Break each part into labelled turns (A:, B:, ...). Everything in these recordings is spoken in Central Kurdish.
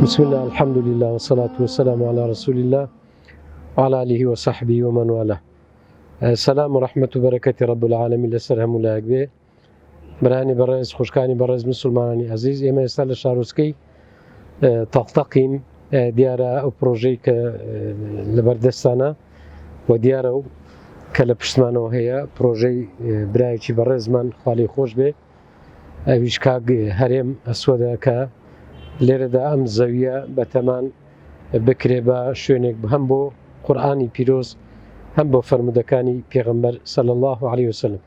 A: بسم الله الحمد لله والصلاة والسلام على رسول الله وعلى آله وصحبه ومن والاه. سلام و رحمة و بەرەکەتی رب العالمین لەسەر هەموو لایەک بێ. برایانی بەڕێز، خوشکانی بەڕێز، مسلمانانی ئازیز، ئێمە ئێستا لە شارۆچکەی تەقتەقین. دیارە ئەو پرۆژەی کە لەبەردەستانە و دیارە و کە لە پشتمانەوە هەیە پرۆژەی برایەکی بەڕێزمان خالی خۆش بێ ئەویش کاک هەرێم ئەسوەدە کە لێرەدا ئەم زەویە بەتەمان بکرێ بە شوێنێک هەم بۆ قورئانی پیرۆز هەم بۆ فەرموودەکانی پێغەمبەر صلی الله علیه وسلم.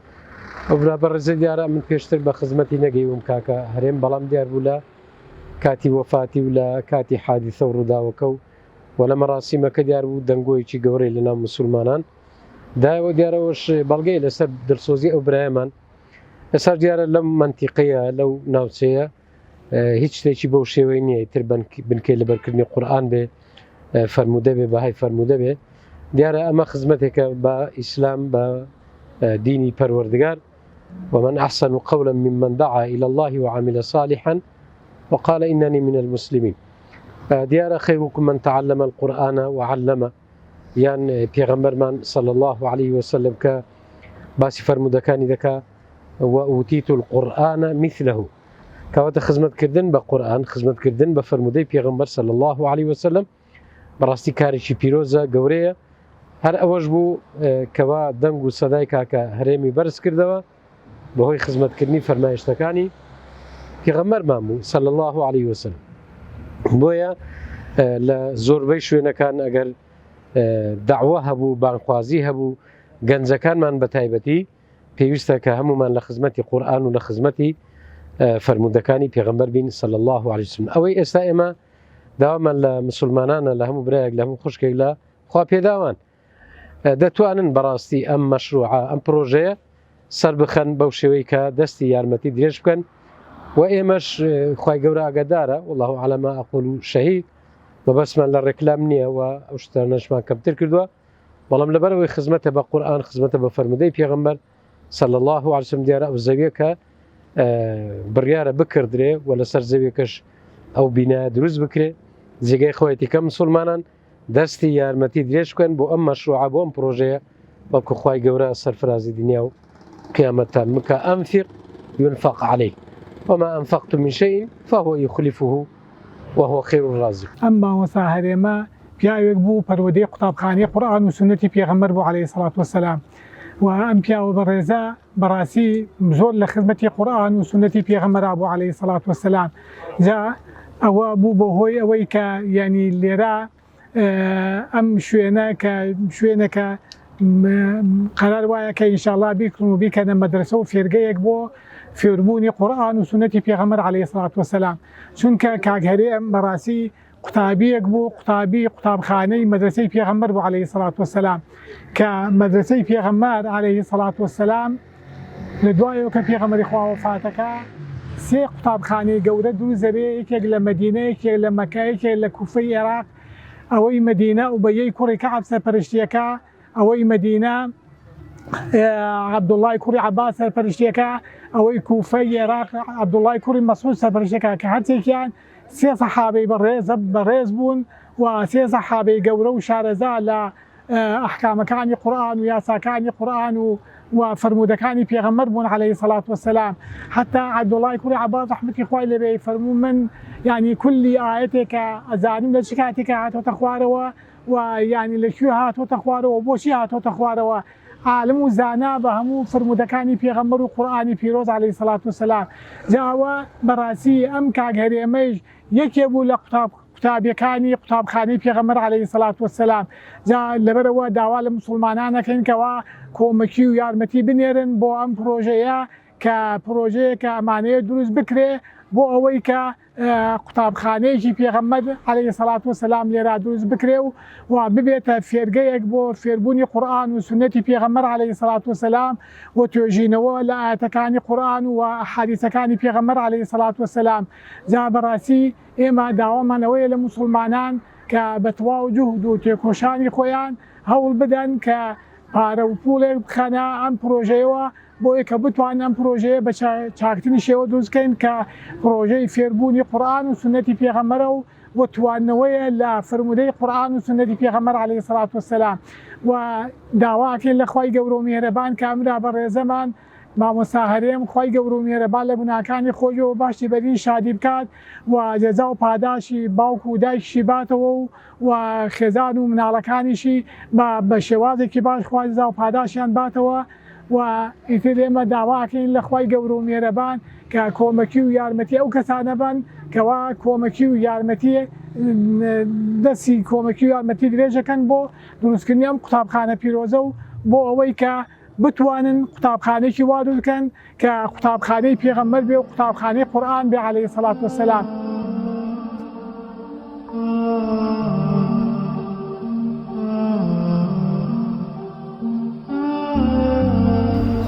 A: ئەو برا بەڕێزە دیارە من پێشتر بە خزمەتی نەگەیوم کاکە هەرێم، بەڵام دیار بوو لە کاتی وەفاتی و لە کاتی حادیثە و ڕووداوەکە و و لە مەراسیمەکە دیار بوو دەنگۆیەکی گەورەی لەناو مسوڵمانان دایەوە. دیارەوەش بەڵگەیە لەسەر دڵسۆزی ئەو برایەمان. ئێستا دیارە لەم مەنتیقەیە لەو ناوچەیە هیچ شتێکی بەو شێوەی نییە تر بنکەی لەبەرکردنی قورئان بێ فەرموودە بێ بەهای فەرموودە بێ. دیارە ئەمە خزمەتێکە بە ئیسلام بە دینی پەروەردگار. ومن أحسن قولا ممن دعا إلى الله وعمل صالحا وقال إنني من المسلمين. دیارە خيركم من تعلم القرآن وعلم، یان پێغەمبەرمان صلی الله عليه وسلم کە باسی فەرموودەکانی دەکا وأوتيت القرآن مثله، کەواتە خزمەتکردن بە قورئان، خزمەتکردن بە فەرموودەی پێغەمبەر صلی الله علیه وسلم بەڕاستی کارێکی پیرۆزە گەورەیە. هەر ئەوەش بوو کەوا دەنگ و سەدای کاکە هەرێمی بەرز کردەوە بەهۆی خزمەتکردنی فەرمایشتەکانی پێغەمبەرمان بوو صلی الله علیه وسلم. بۆیە لە زۆربەی شوێنەکان ئەگەر داوە هەبوو، بانخوازی هەبوو، گەنجەکانمان بە تایبەتی پێویستە کە هەمومان لە خزمەتی قورئان و لە خزمەتی فەرموودەکانی پێغەمبەر بین صلی الله علیه وسلم. ئەوەی ئێستا ئێمە داوامان لە مسلمانانە، لە هەموو برایەک، لە هەموو خوشکێک، لە خوا پێداوان دەتوانن بەڕاستی ئەم مەشروعە ئەم پرۆژەیە سەربخەن بەو شێوەی کە دەستی یارمەتی درێژ بکەن و ئێمەش خوای گەورە ئاگادارە، والله على ما أقول شهيد. مەبەستمان لە ڕێکلام نییە و ئەو شتانەشمان کەمتر کردووە، بەڵام لەبەرەوەی خزمەتە بە قورئان، خزمەتە بە فەرمودەی پێغەمبەر صلی الله علیه وسلم. دیارە ئەو زەویەکە بڕیارە بکردرێ و لەسەر زەویەکەش ئەو بینایە دروست بکرێ، جێگەی خۆیەتی کە مسلمانان دەستی یارمەتی درێژ بکەن بۆ ئەم مەشروعە، بۆ ئەم پرۆژەیە، بەڵکو خوای گەورە سەرفرازی دنیا و قیامەتتان بکە. أنفق ينفق عليك وما أنفقتم من شيء فهو يخلفه وهو خير الرازقين.
B: ئەم مامۆستا هەرێمە پیاوێک بوو پەروەردەی قوتابخانەی قورئان و سوننەتی پێغەمبەر بوو علیە الصلوة والسلام و ئەم پیاوە بەڕێزە بەڕاستی زۆر لە خزمەتی قورئان و سوننەتی پێغەمبەرا بوو علیە الصلوة والسلام. جا ئەوە بوو بە هۆی ئەوەی کە یعنی لێرە ئەم شوێنە کە شوێنەکە قەرار وایە کە ئینشاءاللە بیکڕن و بیکەنە مەدرەسە و فێرگەیەک بۆ فێربوونی قورئان و سوننەتی پێغەمبەر علیە الصلوة والسلام. چونکە کاک هەرێم بەڕاستی قوتابیەک بوو، قوتابی قوتابخانەی مەدرەسەی پێغەمبەر بوو علیە الصلوة والسلام، کە مەدرەسەی پێغەمبەر علیە الصلوة والسلام لە دوایەوە کە پێغەمبەری خوا وەفاتەکە سێ قوتابخانەی گەورە دروست دەبێ، یەکێک لە مەدینە، یەکێک لە مەکە، یەکێک لە کوفەی عێراق. ئەوەی مەدینە ئوبەیەی کوڕی کەعب سەرپەرشتیەکە، ئەوەی مەدینە عەبدوڵای کوڕی عەباس سەرپەرشتیەکە، ئەوەی کوفەی عێراق عەبدوڵای کوڕی مەسعود سەرپەرشتیەکە، کە هەرچێکیان سێ سەحابەی بەڕێز بەڕێز بوون و سێ سەحابەی گەورە و شارەزا لە ئەحکامەکانی قورئان و یاساکانی قورئان و و فەرموودەکانی پێغەمبەر بوون علیە الصلوة والسلام. حتی عەبدوڵای کوڕی عەباس ڕەحمەتی خوای لێ بێ فەرموو من یعنی کولی ئایەتێکە ئەزانم لە چ کاتێکە هاتۆتە خوارەوە و یعنی لە کوێ هاتۆتە خوارەوە بۆچی هاتۆتە خوارەوە، عالم و زانا بە هەموو فەرموودەکانی پێغەمبەر و قورئانی پیرۆز علیە الصلوة والسلام. جا ئەوە بەڕاستی ئەم کاک هەرێمەیش یەکێ بوو لە قوتاب قوتابیەکانی قوتابخانەی پێغەمبەر علیە الصلوة والسلام. جا لەبەرئەوە داوا لە موسڵمانان ئەکەین کەوا کۆمەکی و یارمەتی بنێرن بۆ ئەم پرۆژەیە کە پرۆژەیەکە ئەمانەیە دروست بکرێ بۆ ئەوەی کە قوتابخانەیەکی پێغەمبەر علیە الصلوة والسلام لێرا دروست بکرێ و و ببێتە فێرگەیەک بۆ فێربوونی قورئان و سوننەتی پێغەمبەر علیە الصلوة والسلام و توێژینەوە لە ئایەتەکانی قورئان و ئەحادیسەکانی پێغەمبەر علیە الصلوة والسلام. جا بەڕاستی ئێمە داوامان ئەوەیە لە موسڵمانان کە بە تەواو جوهد و تێکۆشانی خۆیان هەوڵ بدەن کە پارە و پوڵێک بخەنە ئەم پرۆژەیەوە. بۆیە کە بتوانین ئەم پرۆژەیە بە چاکترین شێوە دروست بکەین کە پرۆژەی فێربوونی قورئان و سوننەتی پێغەمبەرە و و تواندنەوەیە لە فەرموودەی قورئان و سوننەتی پێغەمبەر علیە الصلوة والسلام و داوا ئەکەین لە خوای گەورە و میهرەبان کە ئەمرا بەڕێزەمان مامۆستا هەرێم خوای گەورە و میهرەبان لە گوناکانی خۆی و باشی بەرین شادی بکات و جەزا و پاداشی باوک و دایکیشی باتەوە و و خێزان و مناڵەکانیشی بە بە شێوازێکی باش خوا جەزا و پاداشیان باتەوە و ئیتر ئێمە داوا ئەکەین لە خوای گەورە و میهرەبان کە کۆمەکی و یارمەتی ئەو کەسانە بن کەوا کۆمەکی و یارمەتی دەستی کۆمەکی و یارمەتی درێژەکەن بۆ دروستکردنی ئەم قوتابخانە پیرۆزە و بۆ ئەوەی کە بتوانن قوتابخانەیەکی وا دروست بکەن کە قوتابخانەی پێغەمبەر بێ و قوتابخانەی قورئان بێ علیە الصلوة والسلام.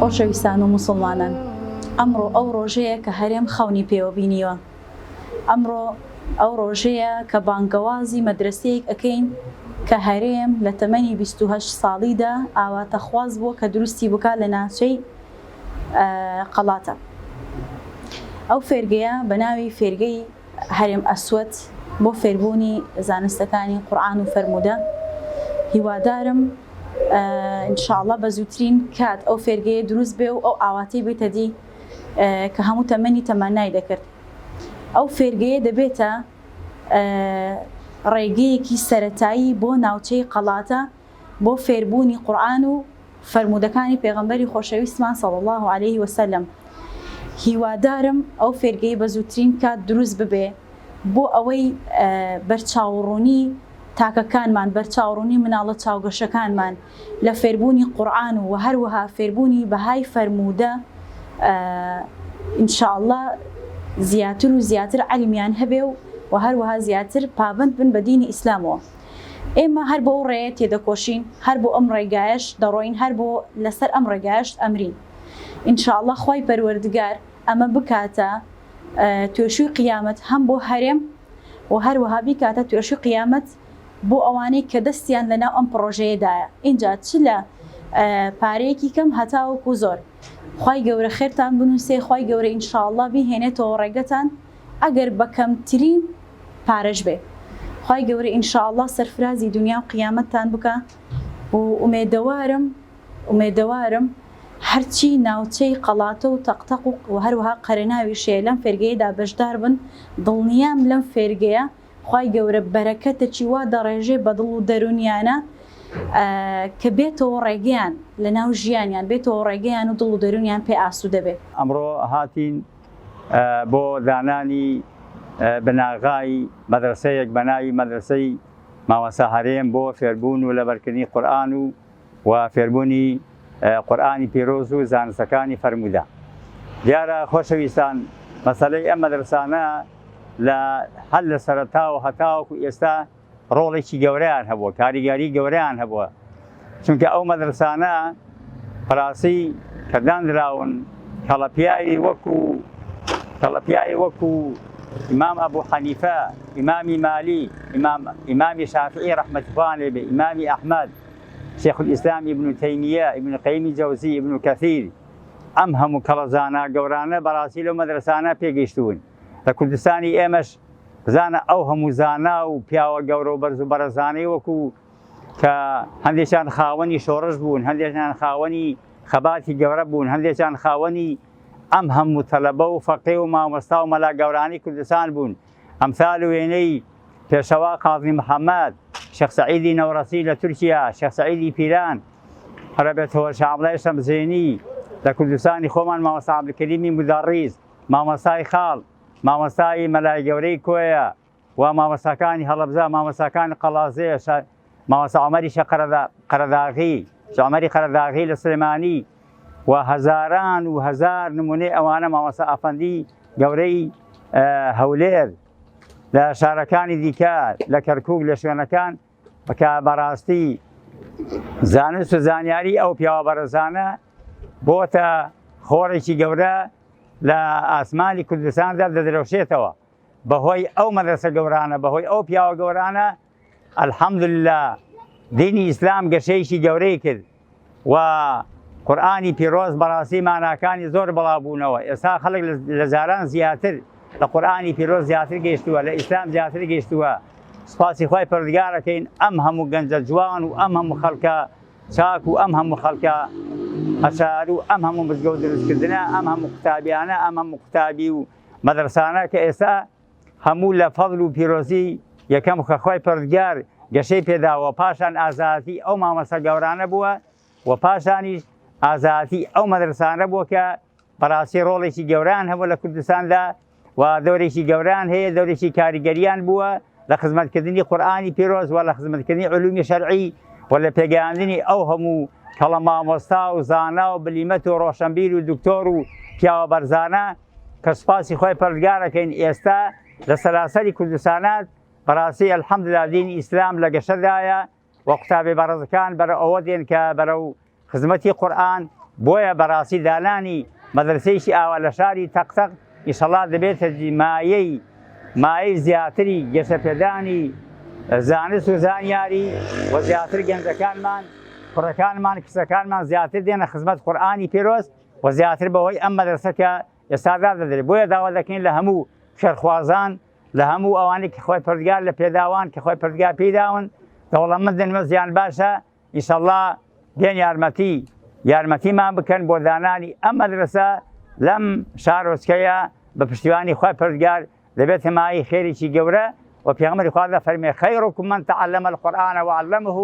C: خۆشەویستان و موسڵمانان ئەمڕۆ ئەو ڕۆژەیە کە هەرێم خەونی پێوە بینیوە ئەمڕۆ ئەو ڕۆژەیە کە بانگەوازی مەدرەسەیەک ئەکەین کە هەرێم لە تەمەنی 28 ساڵیدا ئاواتەخواز بووە کە دروستی بکات لە ناوچەی قەڵاتە. ئەو فێرگەیە بە ناوی فێرگەی هەرێم ئەسوەد بۆ فێربوونی زانستەکانی قورئان و فەرموودە. هیوادارم ان شاء اللە بە زووترین کات ئەو فێرگەیە دروست بێ و ئەو ئاواتەی بێتە دی کە هەموو تەمەنی تەمەنای دەکرد. ئەو فێرگەیە دەبێتە ڕێگەیەکی سەرەتایی بۆ ناوچەی قەڵاتە بۆ فێربوونی قورئان و فەرموودەکانی پێغەمبەری خۆشەویستمان صلی اللە علیه وسلم هیوادارم ئەو فێرگەی بە زووترین کات دروست ببێ بۆ ئەوەی بەرچاوڕوونی تاکەکانمان بەرچاوڕوونی مناڵە چاوگەشەکانمان لە فێربوونی قورئان و هەروەها فێربوونی بەهای فەرموودە ان شاء اللە زیاتر و زیاتر عەلمیان هەبێ و هەروەها زیاتر پابەند بن بە دینی ئیسلامەوە. ئێمە هەر بۆ ئەو ڕێیە تێدەکۆشین، هەر بۆ ئەم ڕێگایەش دەڕۆین، هەر بۆ لەسەر ئەم ڕێگایەش ئەمرین. ان شاء اللە خوای پەروەردگار ئەمە بکاتە توێشووی قیامەت هەم بۆ هەرێم و هەروەها بیکاتە توێشووی قیامەت بۆ ئەوانەی کە دەستیان لەناو ئەم پڕۆژەیەدایە ئینجا چ لە پارەیەکی کەم هەتاوەکو زۆر. خوای گەورە خێرتان بنووسێ، خوای گەورە ان شاء اللە بیهێنێتەوە ڕێگەتان ئەگەر بە کەمترین پارەش بێ خوای گەورە ان شاء اللە سەرفرازی دونیا و قیامەتتان بکا و ئومێدەوارم ئومێدەوارم هەرچی ناوچەی قەڵاتە و تەقتەق و هەروەها قەرەناویش هەیە لەم فێرگەیەدا بەشدار بن دڵنیام لەم فێرگەیە خوای گەورە بەرەکەتەکی وا دەڕێژێ بە دڵ و دەرونیانە کە بێتەوە ڕێگەیان لەناو ژیانیان بێتەوە ڕێگەیان و دڵ و دەرونیان پێ ئاسوودە بێ.
D: ئەمڕۆ هاتین بۆ دانانی بناغای مەدرەسەیەک بە ناوی مەدرەسەی مامۆستا هەرێم بۆ فێربوون و لەبەرکردنی قورئان و و فێربوونی قورئانی پیرۆز و زانستەکانی فەرموودە. دیارە خۆشەویستان مەسەلەی ئەم مەدرەسانە لە هەر لە سەرەتاوە هەتاوەکو ئێستا ڕۆڵێکی گەورەیان هەبووە، کاریگەری گەورەیان هەبووە، چونکە ئەو مەدرەسانە بەڕاستی کە دانراون کەڵەپیاوی وەکو کەڵەپیاوی وەکو ئیمام ئەبوو حەنیفە، ئیمامی مالیک، ئیمام ئیمامی شافعی ڕەحمەتی خوایان لێ بێ، ئیمامی ئەحمەد، شێخ الئیسلام ئیبن تەیمیە، ئیبن قەیمی جەوزی، ئیبن کەثیر، ئەم هەموو کەڵە زانا گەورانە بەڕاستی لەو مەدرەسانە پێگەیشتوون. لە کوردستانی ئێمەش بزانە ئەو هەموو زانا و پیاوە گەورە و بەرز و بەڕێزانەی وەکو کە هەندێکیان خاوەنی شۆڕش بوون، هەندێکیان خاوەنی خەباتی گەورە بوون، هەندێکیان خاوەنی ئەم هەموو تەلەبە و فەقێ و مامۆستا و مەلا گەورانەی کوردستان بوون، ئەمسال و وێنەی پێشەوا قازی محەممەد، شێخ سەعیدی نەوڕەسی لە تورکیا، شێخ سەعیدی پیران، هەرەبێتەوە شا عەبدوڵای شەمزێنی، لە کوردستانی خۆمان مامۆستا عەبدولکەریمی مودەڕیس، مامۆستای خاڵ، مامۆستای مەلای گەورەی کۆیە و مامۆستاکانی هەڵەبجە، مامۆستاکانی قەڵازێ، مامۆستا عومەری شێخ قەرەداغی، شێخ عومەری قەرەداغی لە سلێمانی و هەزاران و هەزار نمونەی ئەوانە مامۆستا ئەفەندی گەورەی هەولێر لە شارەکانی دیکە لە کەرکوک لە شوێنەکان کە بەڕاستی زانست و زانیاری ئەو پیاوە بەڕێزانە بۆتە خۆڕێکی گەورە لە ئاسمانی کوردستاندا دەدرەوشێتەوە بەهۆی ئەو مەدرەسە گەورانە بەهۆی ئەو پیاوە گەورانە الحمدللە دینی ئیسلام گەشەیەکی گەورەی کرد و قورئانی پیرۆز بەڕاستی ماناکانی زۆر بڵاو بوونەوە ئێستا خەڵک لە جاران زیاتر لە قورئانی پیرۆز زیاتر گەیشتووە لە ئیسلام زیاتر گەیشتووە سوپاسی خوای پەروەردگارەکەین ئەم هەموو گەنجە جوان و ئەم هەموو خەڵکە چاک و ئەم هەموو خەڵکە هەشار و ئەم هەموو مزگەوت دروستکردنە ئەم هەموو قوتابیانە ئەم هەموو قوتابی و مەدرسانە کە ئێستا هەموو لە فەضل و پیرۆزی یەکەم کە خوای پەروەردگار گەشەی پێداوە پاشان ئازایەتی ئەو مامۆستا گەورانە بووە و پاشانیش ئازایەتی ئەو مەدرسانە بووە کە بەڕاستی ڕۆڵێکی گەورەیان هەبوو لە کوردستاندا و دەورێکی گەورەیان هەیە دەورێکی کاریگەریان بووە لە خزمەتکردنی قورئانی پیرۆز و لە خزمەتکردنی علومی شەرعی و لە پێگەیاندنی ئەو هەموو کەڵە مامۆستا و زانا و بلیمەت و ڕۆشنبیر و دکتۆر و پیاوە بەرزانە کە سوپاسی خۆی پەرگارەکەین ئێستا لە سەراسەری کوردستانات بەڕاستی الحمدلله دینی ئیسلام لە گەشەدایە و قوتابی بەڕێزەکان بەرەو ئەوە دێن کە بەرەو خزمەتی قورئان بۆیە بەڕاستی دانانی مەدرسەیەکی ئاوا لە شاری تەق تەق ئیشەڵا دەبێتە مایەی مایەی زیاتری گەشەپێدانی زانست و زانیاری و زیاتر گەنجەکانمان کوڕەکانمان کچەکانمان زیاتر دێنە خزمەت قورئانی پیرۆز و زیاتر بەهۆی ئەم مەدرسە کە ئێستا دادەدرێت بۆیە داوا دەکەین لە هەموو خێرخوازان لە هەموو ئەوانەی کە خوای پەروەردگار لە پێداوان کە خوای پەروەردگار پێی داون دەوڵەمەندن وەزیان باشە ئیشەڵا دێن یارمەتی یارمەتیمان بکەن بۆ دانانی ئەم مەدرەسە لەم شارۆچکەیە بە پشتیوانی خوای پەروەردگار دەبێتە مایەی خێرێکی گەورە و پێغەمبەری خوا دەفەرمێ خیرکم من تعلم القرآن وعلمه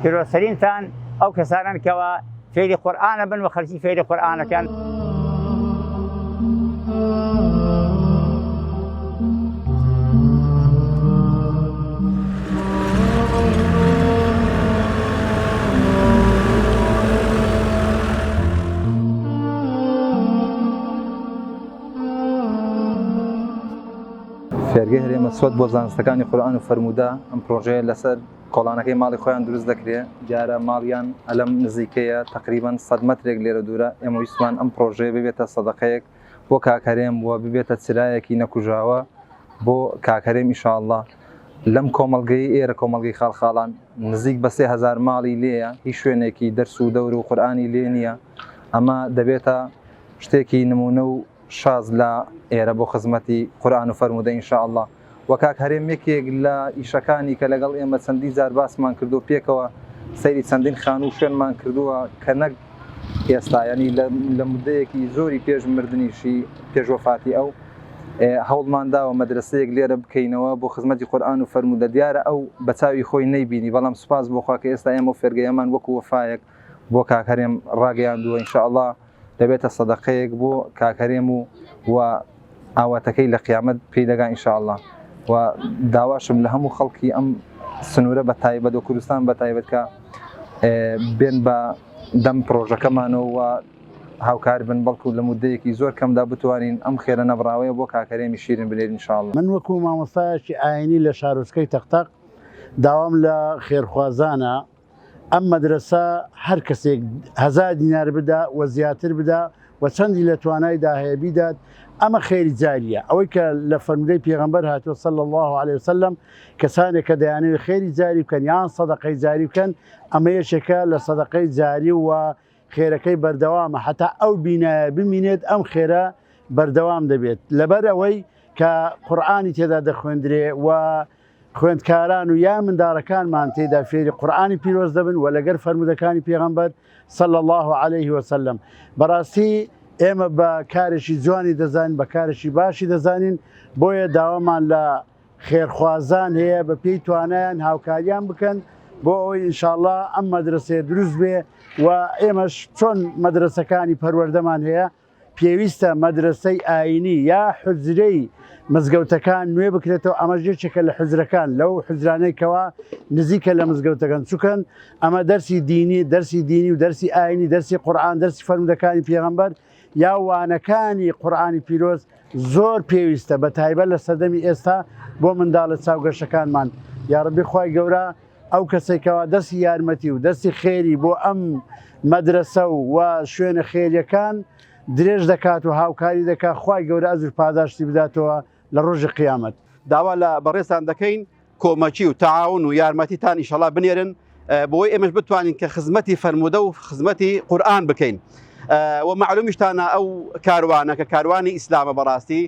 D: پیرۆزترینتان ئەو کەسانەن کەوا فێری قورئانە بن و خەلکی فێری قورئانەکەن.
E: فێرگەی هەرێمە سوەت بۆ زانستەکانی قورئان و فەرموودە ئەم پرۆژەیە لەسەر کۆڵانەکەی ماڵی خۆیان دروست دەکرێ دیارە ماڵیان ئەلەم نزیکەیە تەقریبەن سەد مەترێک لێرە دوورە ئێمە ویستمان ئەم پڕۆژەیە ببێتە سەدەقەیەک بۆ کاک هەرێم و ببێتە چرایەکی نەکوژاوە بۆ کاک هەرێم ئیشاڵڵا لەم کۆمەڵگەی ئێرە کۆمەڵگەی خاڵخاڵان نزیک بە 3000 ماڵی لێیە هیچ شوێنێکی دەرس و دەور و قورئانی لێ نییە ئەمە دەبێتە شتێکی نمونە و شاز لە ئێرە بۆ خزمەتی قورئان و فەرموودە ان شاء اللە وە کاک هەرێم یەکێک لە ئیشەکانی کە لەگەڵ ئێمە چەندین جار باسمان کردو پێکەوە سەیری چەندین خانوو و شوێنمان کردووە کە نەک ئێستا یعنی لە مدەیەکی زۆری پێش مردنیشی پێش وەفاتی ئەو هەوڵمان داوە مەدرسەیەک لێرە بکەینەوە بۆ خزمەتی قورئان و فەرموودە دیارە ئەو بە چاوی خۆی نەیبینی بەڵام سوپاس بۆ خوا کە ئێستا ئێمە و فێرگەیەمان وەکو وەفایەک بۆ کاک هەرێم ڕاگەیاندووە ان شاء اللە دەبێتە سەدەقەیەک بۆ کاک هەرێم و و ئاواتەکەی لە قیامەت پێی دەگا ان شاء اللە و داواشم لە هەموو خەڵکی ئەم سنوورە بە تایبەت و کوردستان بە تایبەت کە بێن بە دەم پرۆژەکەمانەوە و هاوکار بن بەڵکو لە مدەیەکی زۆر کەمدا بتوانین ئەم خێرە نەبڕاوەیە بۆ کاک هەرێمی شیرین بنێرین ان شاء اللە.
F: من وەکو مامۆستایەکی ئاینی لە شارۆچکەی تەقتەق داوام لە خێرخوازانە ئەم مەدرەسە هەر کەسێک هەزا دینار بدا و زیاتر بدا و چەندی لە توانایدا هەیە بیدات ئەمە خێری جاریە ئەوەی کە لە فەرمودەی پێغەمبەر هاتووە صلی الله علیه وسلم کەسانێک کە دەیانەوێت خێری جاری بکەن یان سەدەقەی جاری بکەن ئەمە یەکێکە لە سەدەقەی جاری و خێرەکەی بەردەوامە هەتا ئەو بینایە بمینێت ئەم خێرە بەردەوام دەبێت لەبەر ئەوەی کە قورئانی تێدا دەخوێندرێ و خوێندکاران و یا منداڵەکانمان تێدا فێری قورئانی پیرۆز دەبن و لەگەر فەرموودەکانی پێغەمبەر صلی الله علیه وسلم بەڕاستی ئێمە بە کارێکی جوانی دەزانین بە کارێکی باشی دەزانین بۆیە داوامان لە خێرخوازان هەیە بە پێی توانایان هاوکاریان بکەن بۆ ئەوەی ئینشاءاللە ئەم مەدرسەیە دروست بێ و ئێمەش چۆن مەدرسەکانی پەروەردەمان هەیە پێویستە مەدرەسەی ئاینی یا حوجرەی مزگەوتەکان نوێ بکرێتەوە ئەمەش یەکێکە لە حوجرەکان لەو حوجرانەی کەوا نزیکە لە مزگەوتەکان چونکەن ئەمە دەرسی دینی دەرسی دینی و دەرسی ئاینی دەرسی قورئان دەرسی فەرموودەکانی پێغەمبەر یا وانەکانی قورئانی پیرۆز زۆر پێویستە بە تایبەت لە سەردەمی ئێستا بۆ منداڵە چاوگەشەکانمان یاڕەبی خوای گەورە ئەو کەسەی کەوا دەستی یارمەتی و دەستی خێری بۆ ئەم مەدرەسە و و شوێنە خێریەکان درێژ دەکات و هاوکاری دەکات خوای گەورە ئەجر پاداشتی بداتەوە لە ڕۆژی قیامەت.
G: داوا لە بەڕێزتان دەکەین کۆمەکی و تەعاون و یارمەتیتان ئیشەڵا بنێرن. بۆی ئێمەش بتوانین کە خزمەتی فەرموودە و خزمەتی قورئان بکەین و معلومیشتانە ئەو کاروانە کە کاروانی ئیسلامە بەڕاستی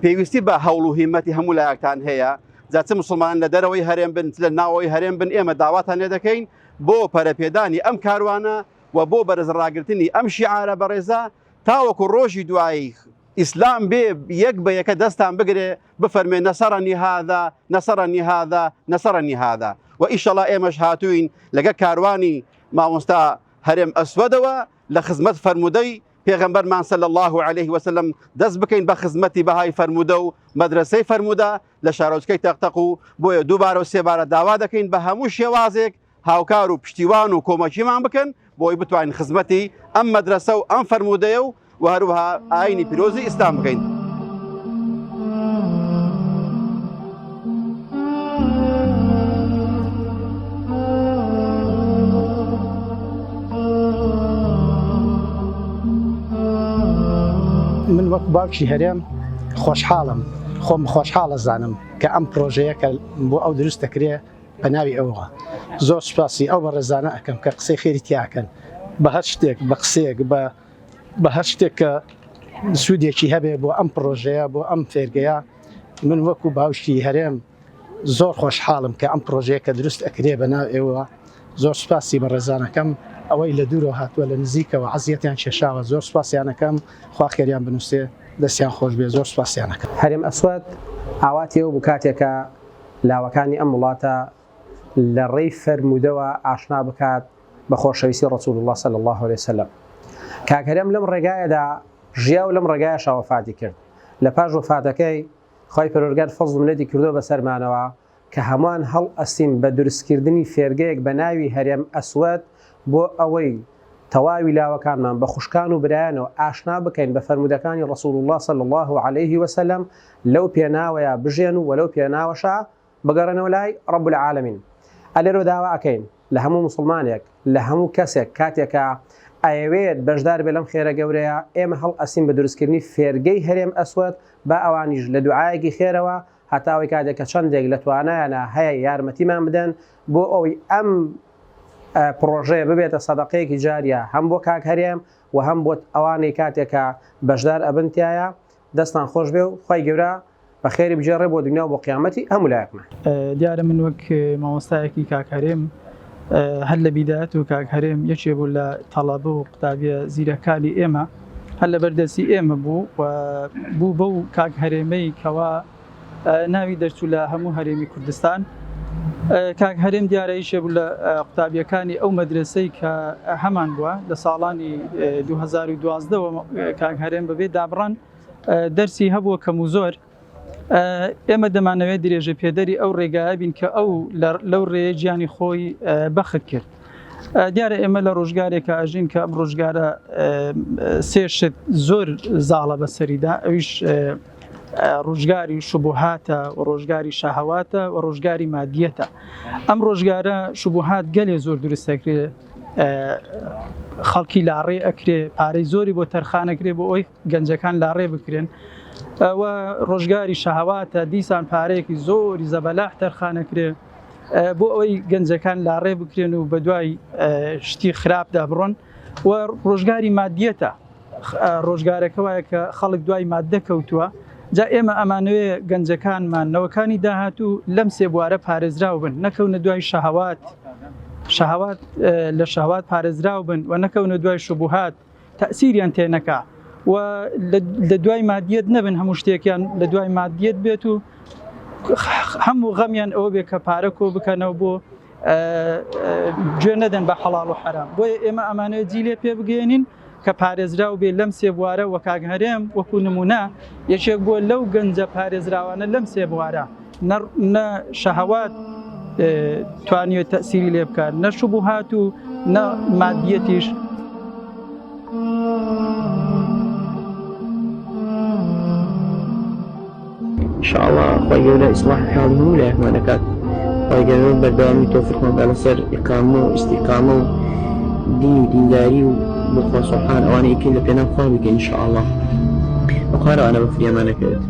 G: پێویستی بە هەوڵ و هیمەتی هەموو لایەکتان هەیە جا چ مسلمان لە دەرەوەی هەرێم بن لە ناوەوەی هەرێم بن ئێمە داواتان لێ دەکەین بۆ پەرەپێدانی ئەم کاروانە و بۆ بەرز ڕاگرتنی ئەم شیعارە بەڕێزە تاوەکو ڕۆژی دوایی ئیسلام بێ یەک بە یەکە دەستان بگرێ بفەرمێ نەسەڕەنی هذا نەسەڕەنی هذا نەسەڕەنی هذا و ئیشەڵا ئێمەش هاتووین لەگە کاروانی مامۆستا هەرێم ئەسوەدەوە لە خزمەت فەرموودەی پێغەمبەرمان صلی الله علیه وسلم دەست بکەین بە خزمەتی بەهای فەرموودە و مەدرەسەی فەرموودە لە شارۆچکەی تەقتەق و بۆیە دووبارە و سێبارە داوا دەکەین بە هەموو شێوازێک هاوکار و پشتیوان و کۆمەکیمان بکەن بۆی بتوانین خزمەتی ئەم مەدرەسە و ئەم فەرموودەیە و و هەروەها ئاینی پیرۆزی ئیسلام بکەین.
H: من وەک باوکی هەرێم خۆشحاڵم خۆم خۆشحاڵە زانم کە ئەم پرۆژەیە کە بۆ ئەو دروست دەکرێ بە ناوی ئەوەوە زۆر سوپاسی ئەو بەڕێزانە ئەکەم کە قسەی خێری تیاکەن بە هەر شتێک بە قسەیەک بە بە هەر شتێک کە سوودێکی هەبێ بۆ ئەم پرۆژەیە بۆ ئەم فێرگەیە من وەکو باوکی هەرێم زۆر خۆشحاڵم کە ئەم پرۆژەیە کە دروست ئەکرێ بە ناو ئێوە زۆر سوپاسی بەڕێزانەکەم ئەوەی لە دوورەوە هاتووە لە نزیکەوە عەزیەتیان کێشاوە زۆر سوپاسیانەکەم خوا خێریان بنووسێ دەستیان خۆش بێ زۆر سوپاسیانەکەم.
I: هەرێم ئەسوەد ئاواتی ئەوە بوو کاتێکە لاوەکانی ئەم وڵاتە لە ڕێی فەرموودەوە ئاشنا بکات بە خۆشەویستی ڕسول اللە صلی اللە علیه وسلم. کاک هەرێم لەم ڕێگایەدا ژیا و لەم ڕێگایەشا وەفاتی کرد. لە پاش وەفاتەکەی خوای پەروەردگار فەزڵ و منەتی کردووە بەسەرمانەوە کە هەمووان هەڵئەستین بە دروستکردنی فێرگەیەک بە ناوی هەرێم ئەسوەد بۆ ئەوەی تەواوی لاوەکانمان بە خوشکان و برایانەوە ئاشنا بکەین بە فەرموودەکانی ڕسول اللە صلی اللە علیه وسلم لەو پێناوەیا بژێن و وە لەو پێناوەشا بگەڕێنەوە لای رب العالمین ئەلێرەوە داوا ئەکەین لە هەموو موسڵمانێک لە هەموو کەسێک کاتێکە ئەیەوێت بەشدار بێ لەم خێرە گەورەیە ئێمە هەڵئەسین بە دروستکردنی فێرگەی هەرێم ئەسوەد با ئەوانیش لە دوعایەکی خێرەوە هەتا ئەوەی کاتێک کە چەندێک لە توانایانە هەیە یارمەتیمان بدەن بۆ ئەوەی ئەم پڕۆژەیە ببێتە سەدەقەیەکی جاریە هەم بۆ کاک هەرێم و هەم بۆ ئەوانەی کاتێک کە بەشدار ئەبن تیایا دەستان خۆش بێ و خوای گەورە بە خێری بگێڕێ بۆ دنیا و بۆ قیامەتی هەموو لایەکمان.
J: دیارە من وەک مامۆستایەکی کاک هەرێم هەر لە بیدایەت و کاک هەرێم یەکێ بوو لە تەڵەبە و قوتابیە زیرەکانی ئێمە هەر لەبەر دەستی ئێمە بوو و بوو بەو کاک هەرێمەی کەوا ناوی دەرچوو لە هەموو هەرێمی کوردستان. کاک هەرێم دیارە یەکێ بوو لە قوتابیەکانی ئەو مەدرەسەی کە هەمان بووە لە ساڵانی 2012 وە کاک هەرێم بەبێ دابڕان دەرسی هەبووە کەم و زۆر ئێمە دەمانەوێت درێژە پێدەری ئەو ڕێگایە بین کە ئەو لەو ڕێیە گیانی خۆی بەخت کرد. دیارە ئێمە لە ڕۆژگارێکە ئەژین کە ئەم ڕۆژگارە سێ شت زۆر زاڵە بەسەریدا ئەویش ڕۆژگاری شوبوهاتە و ڕۆژگاری شەهەواتە و ڕۆژگاری مادیەتە ئەم ڕۆژگارە شوبوهات گەلێ زۆر دروست دەکرێ خەڵکی لاڕێ ئەکرێ پارەی زۆری بۆ تەرخانەکرێ بۆ ئەوی گەنجەکان لاڕێ بکرێن و ڕۆژگاری شەهەواتە دیسان پارەیەکی زۆری زەبەلاح تەرخانەکرێ بۆ ئەوەی گەنجەکان لاڕێ بکرێن و بە دوای شتی خراپدا بڕۆن و ڕۆژگاری مادیەتە ڕۆژگارەکە وایە کە خەڵک دوای ماددە کەوتووە، جا ئێمە ئەمانەوێ گەنجەکانمان، نەوەکانی داهاتوو لەم سێ بوارە پارێزراو بن، نەکەونە دوای شەهەوات، شەهەوات لە شەهوات پارێزراو بن و نەکەونە دوای شوبوهات، تەئسیریان تێ نەکا و لە دوای مادیەت نەبن، هەموو شتێکیان لە دوای مادیەت بێت و هەموو غەمیان ئەوە بێ کە پارە کۆ بکەنەوە بۆ گوێ نەدەن بە حەڵاڵ و حەرام. بۆیە ئێمە ئەمانەوێت جیلێ پێ بگەیەنین کە پارێزراو بێ لەم سێ بوارە وە کاک هەرێم وەکو نمونە یەکێک بووە لەو گەنجە پارێزراوانە لەم سێ بوارە نە شەهەوات توانیوێت تەسیری لێ بکات نە شوبهات و نە مادیەتیش.
K: ان شاء اللە خوای گەورە ئیسڵاحی حاڵی هەموو لایەکمان ئەکات خوای گەورە بەردەوامی تۆفیقمان با لەسەر ئیقامە و ئیستیقامە و دین و دینداری و بۆ خوا سبحان ئەوانەی کەین لە پێناو خوا بیکەین ان شاء اللە وخوا ئەوانە بە فریامان ئەکەوێت.